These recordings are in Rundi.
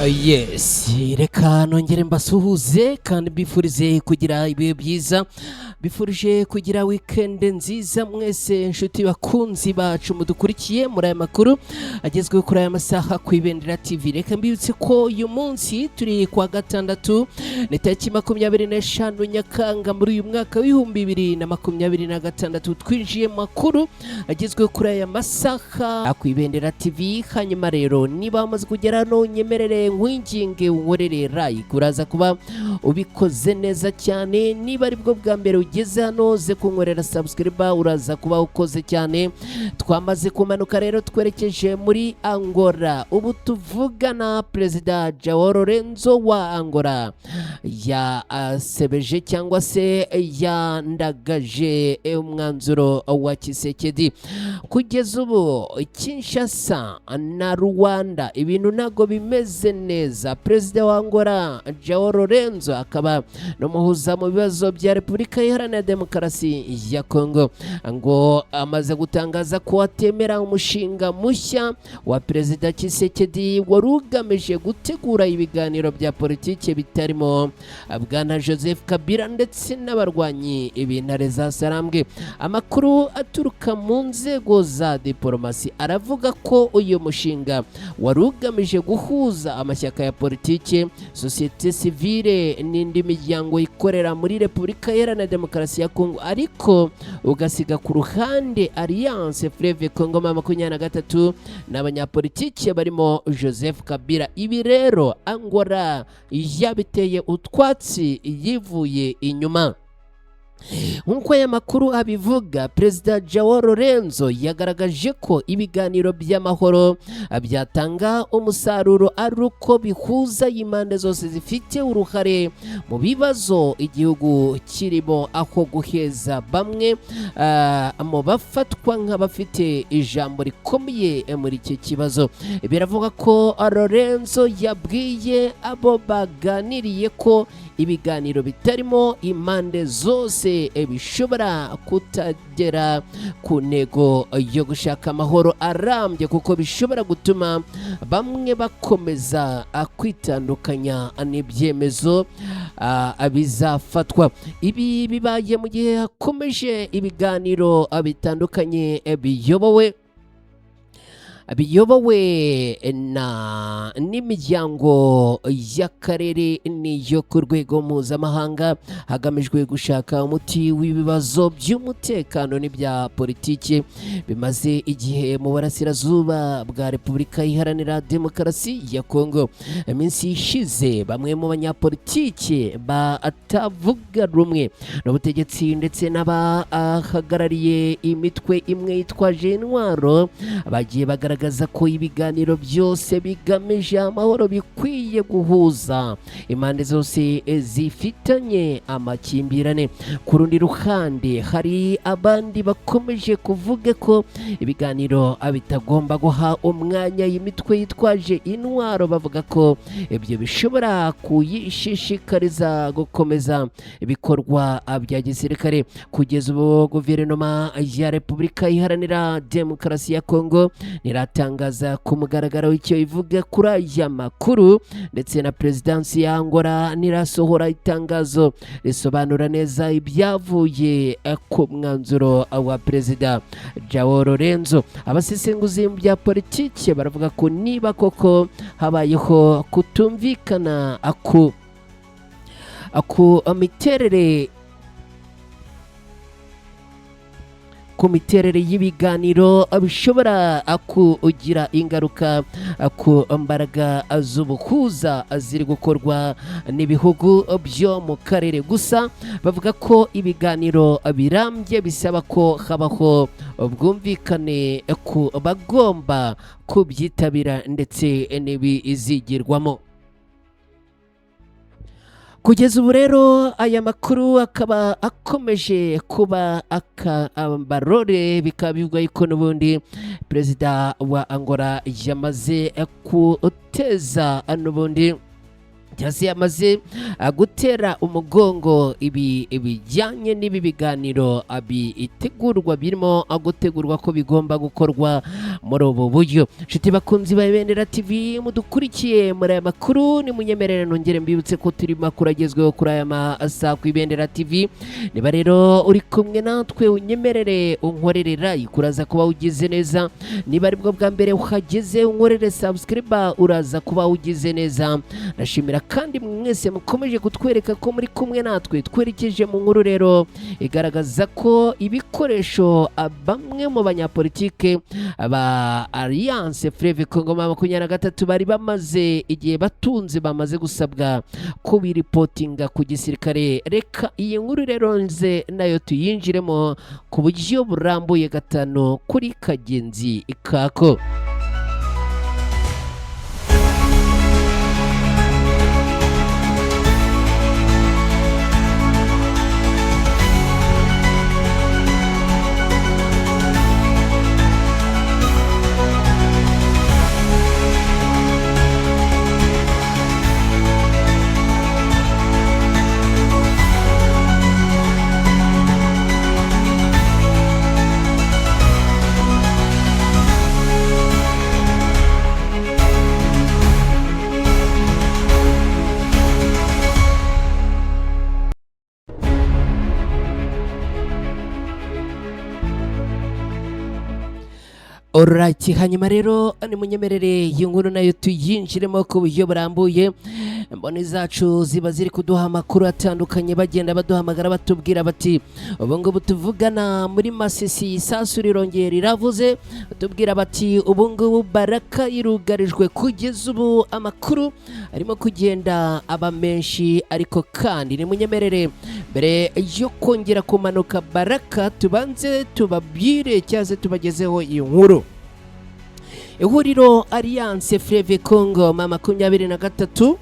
Yes, reka nongere mbasuhuze kandi mbifurize kugira ibihe byiza, bifurije kugira weekend nziza mwese inshuti bakunzi bacu mudukurikiye muri aya makuru agezweho kuri aya masaha ku Ibendera TV. Reka mbibutse ko uyu munsi turi kwa gatandatu, ni tariki 25 Nyakanga muri uyu mwaka w'2026. Twinjiye mu makuru agezweho kuri aya masaha ku Ibendera TV. Hanyuma rero niba wamaze kugera hano, nyemerere nkwinginge unkorere like, uraza kuba ubikoze neza cyane. Niba aribwo bwa mbere ugeze hano, ze kunkorera subscribe, uraza kuba ukoze cyane. Twamaze kumanuka rero, twerekeje muri Angola. Ubu tuvugana Perezida João Lourenço wa Angola yasebeje cyangwa se yandagaje umwanzuro wa Tshisekedi. Kugeza ubu Kinshasa na Rwanda ibintu ntabwo bimeze neza. Perezida wa Angola João Lourenço akaba n'umuhuza mu bibazo bya Repubulika Iharanira Demokarasi ya Kongo ngo amaze gutangaza ko atemera umushinga mushya wa Perezida Tshisekedi wari ugamije gutegura ibiganiro bya politiki bitarimo Bwana Joseph Kabila ndetse n'abarwanyi b'intare za Sarambwe. Amakuru aturuka mu nzego za diporomasi aravuga ko uyu mushinga wari ugamije guhuza amashyaka ya politiki, sosiyete sivile n'indi miryango ikorera muri Repubulika Iharanira Demokarasi ya Kongo, ariko ugasiga ku ruhande Alliance Fleuve Congo M23 n'abanyapolitiki barimo Joseph Kabila. Ibi rero Angola yabiteye utwatsi yivuye inyuma. Nk'uko aya makuru abivuga, Perezida João Lourenço yagaragaje ko ibiganiro by'amahoro byatanga umusaruro ari uko bihuza impande zose zifite uruhare mu bibazo igihugu kirimo, aho guheza bamwe mu bafatwa nk'abafite ijambo rikomeye muri iki kibazo. Biravuga ko Lourenço yabwiye abo baganiriye ko ibiganiro bitarimo impande zose bishobora kutagera ku ntego yo gushaka amahoro arambye, kuko bishobora gutuma bamwe bakomeza kwitandukanya n'ibyemezo bizafatwa. Ibi bibaye mu gihe hakomeje ibiganiro bitandukanye biyobowe na n'imiryango y'akarere n'iyo ku rwego mpuzamahanga, hagamijwe gushaka umuti w'ibibazo by'umutekano n'ibya politiki bimaze igihe mu burasirazuba bwa Repubulika Iharanira Demokarasi ya Kongo. Iminsi ishize bamwe mu banyapolitiki batavuga rumwe n'ubutegetsi ndetse n'abahagarariye imitwe imwe yitwaje intwaro bagiye bagaragaza ko ibiganiro byose bigamije amahoro bikwiye guhuza impande zose zifitanye amakimbirane. Ku rundi ruhande, hari abandi bakomeje kuvuga ko ibiganiro bitagomba guha umwanya imitwe yitwaje intwaro, bavuga ko ibyo bishobora kuyishishikariza gukomeza ibikorwa bya gisirikare. Kugeza ubu guverinoma ya Repubulika Iharanira Demokarasi ya Kongo ntiratangaza ku mugaragaro icyo ivuga kuri aya makuru, ndetse na perezidansi ya Angola ntirasohora itangazo risobanura neza ibyavuye ku mwanzuro wa Perezida João Lourenço. Abasesenguzi mu bya politiki baravuga ko niba koko habayeho kutumvikana ku miterere y'ibiganiro, bishobora kugira ingaruka ku mbaraga z'ubuhuza ziri gukorwa n'ibihugu byo mu karere. Gusa bavuga ko ibiganiro birambye bisaba ko habaho ubwumvikane ku bagomba kubyitabira ndetse n'ibizigirwamo. Kugeza ubu rero aya makuru akaba akomeje kuba akabarore, bikaba bivugwa yuko n'ubundi perezida wa Angola yamaze guteza n'ubundi Cyangwa se yamaze gutera umugongo ibi bijyanye n'ibi biganiro bitegurwa, birimo gutegurwa ko bigomba gukorwa muri ubu buryo. Nshuti bakunzi ba Ibendera TV mudukurikiye muri aya makuru, nimunyemerere nongere mbibutse ko turi makuru agezweho kuri aya masaha ku Ibendera TV. Niba rero uri kumwe natwe, unyemerere unkorere like, uraza kuba ugize neza. Niba aribwo bwa mbere uhageze, unkorere subscribe, uraza kuba ugize neza. Ndashimira kandi mwese mukomeje kutwereka ko muri kumwe natwe. Twerekeje mu nkuru rero igaragaza ko ibikoresho bamwe mu banyapolitike ba Alliance Fleuve Congo 23 bari bamaze igihe batunze bamaze gusabwa kubiripotinga ku gisirikare. Reka iyi nkuru rero nze nayo tuyinjiremo ku buryo burambuye gatanu kuri kagenzi kako. Alright, hanyuma rero nimunyemerere iyi nkuru nayo tuyinjiremo ku buryo burambuye. Imboni zacu ziba ziri kuduha amakuru atandukanye, bagenda baduhamagara batubwira bati ubu ngubu tuvugana muri Masisi isasu rirongera riravuze, batubwira bati ubu ngubu Baraka irugarijwe. Kugeza ubu amakuru arimo kugenda aba menshi, ariko kandi nimunyemerere mbere yo kongera kumanuka Baraka tubanze tubabwire cyangwa se tubagezeho iyi nkuru. Ihuriro Alliance Fleuve Congo M23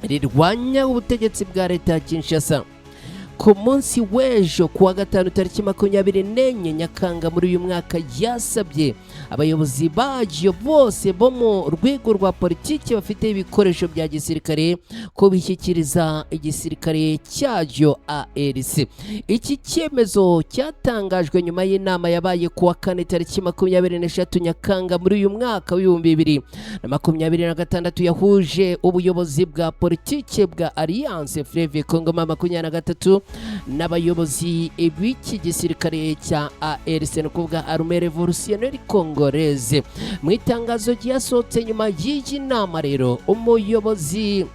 rirwanya ubutegetsi bwa leta ya Kinshasa, ku munsi w'ejo kuwa gatanu tariki 24 Nyakanga muri uyu mwaka, yasabye abayobozi bayo bose bo mu rwego rwa politiki bafite ibikoresho bya gisirikare ko bishyikiriza igisirikare cyayo ARC. Iki cyemezo cyatangajwe nyuma y'inama yabaye kuwa kane tariki 23 Nyakanga muri uyu mwaka w'2026 yahuje ubuyobozi bwa politiki bwa Alliance Fleuve Congo M23 n'abayobozi b'iki gisirikare cya ARC, ni ukuvuga Armée Révolutionnaire Congolaise. Mu itangazo ryasohotse nyuma y'iyi nama rero, umuyobozi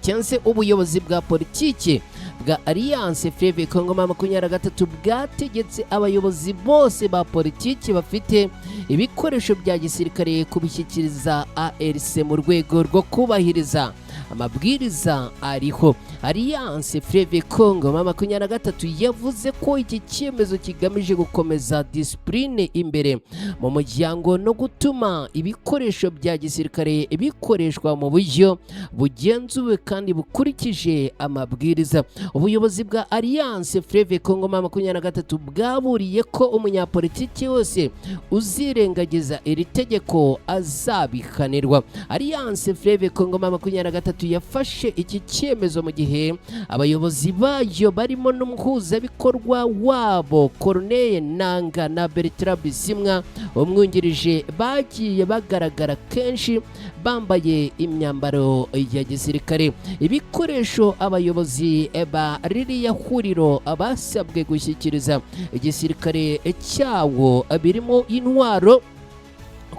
cyangwa se ubuyobozi bwa politiki bwa Alliance Fleuve Congo M23 bwategetse abayobozi bose ba politiki bafite ibikoresho bya gisirikare kubishyikiriza ARC mu rwego rwo kubahiriza amabwiriza ariho. Alliance Fleuve Congo M23 yavuze ko iki cyemezo kigamije gukomeza disipurine imbere mu muryango no gutuma ibikoresho bya gisirikare bikoreshwa mu buryo bugenzuwe kandi bukurikije amabwiriza. Ubuyobozi bwa Alliance Fleuve Congo M23 bwaburiye ko umunyapolitiki wese uzirengagiza iri tegeko azabihanirwa. Alliance Fleuve Congo M23 yafashe iki cyemezo mu gihe abayobozi bayo barimo n'umuhuzabikorwa wabo Corneille Nanga na Bertrand Bisimwa umwungirije bagiye bagaragara kenshi bambaye imyambaro ya gisirikare. Ibikoresho abayobozi ba ririya huriro basabwe gushyikiriza igisirikare cyawo birimo intwaro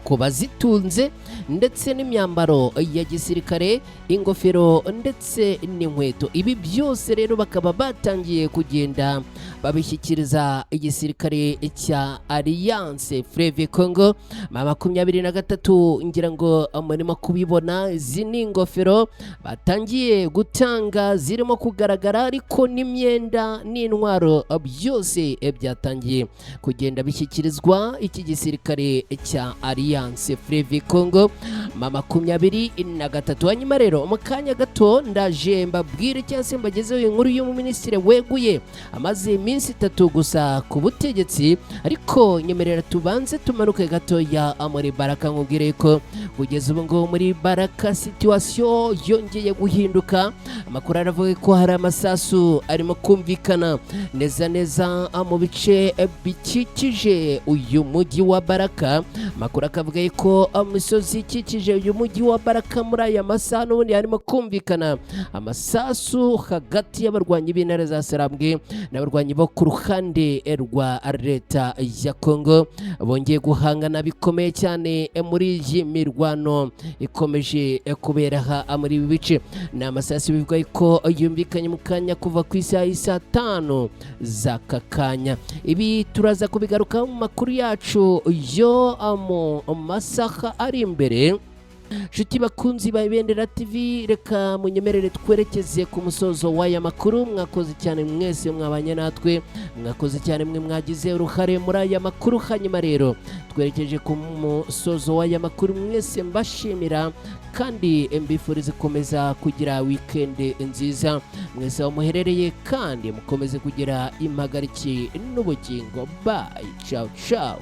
ku bazitunze ndetse n'imyambaro ya gisirikare, ingofero ndetse n'inkweto. Ibi byose rero bakaba batangiye kugenda babishyikiriza igisirikare cya Alliance Fleuve Congo M23. Ngira ngo murimo kubibona, izi ni ingofero batangiye gutanga zirimo kugaragara, ariko n'imyenda n'intwaro byose byatangiye kugenda bishyikirizwa iki gisirikare cya Alliance Alliance Fleuve Congo M23. Hanyuma rero mu kanya gato ndaje mbabwire cyangwa se mbagezeho inkuru y'umuminisitiri weguye amaze iminsi 3 gusa ku butegetsi, ariko nyemerera tubanze tumanuke gatoya muri Baraka, nkubwire ko kugeza ubu ngubu muri Baraka situation yongeye guhinduka. Amakuru aravuga ko hari amasasu arimo kumvikana neza neza mu bice bikikije uyu mujyi wa Baraka. Amakuru akavuga ko imisozi ikikije uyu mujyi wa Baraka muri aya masaha n'ubundi harimo kumvikana amasasu hagati y'abarwanyi b'intare za Sarambwe n'abarwanyi bo ku ruhande rwa leta ya Congo, bongeye guhangana bikomeye cyane muri iyi mirwano ikomeje kubera aha muri ibi bice. Ni amasasu bivugwa ko yumvikanye mu kanya kuva ku isaha y'isaa 5 z'aka kanya. Ibi turaza kubigaruka mu makuru yacu yo mu masaha ari imbere. Nshuti bakunzi ba Ibendera TV, reka munyemerere twerekeze ku musozo w'aya makuru. Mwakoze cyane mwese mwabanye natwe, mwakoze cyane mwe mwagize uruhare muri aya makuru. Hanyuma rero twerekeje ku musozo w'aya makuru, mwese mbashimira kandi mbifurize gukomeza kugira weekend nziza mwese aho muherereye, kandi mukomeze kugira impagariki n'ubugingo. Bye, ciao ciao.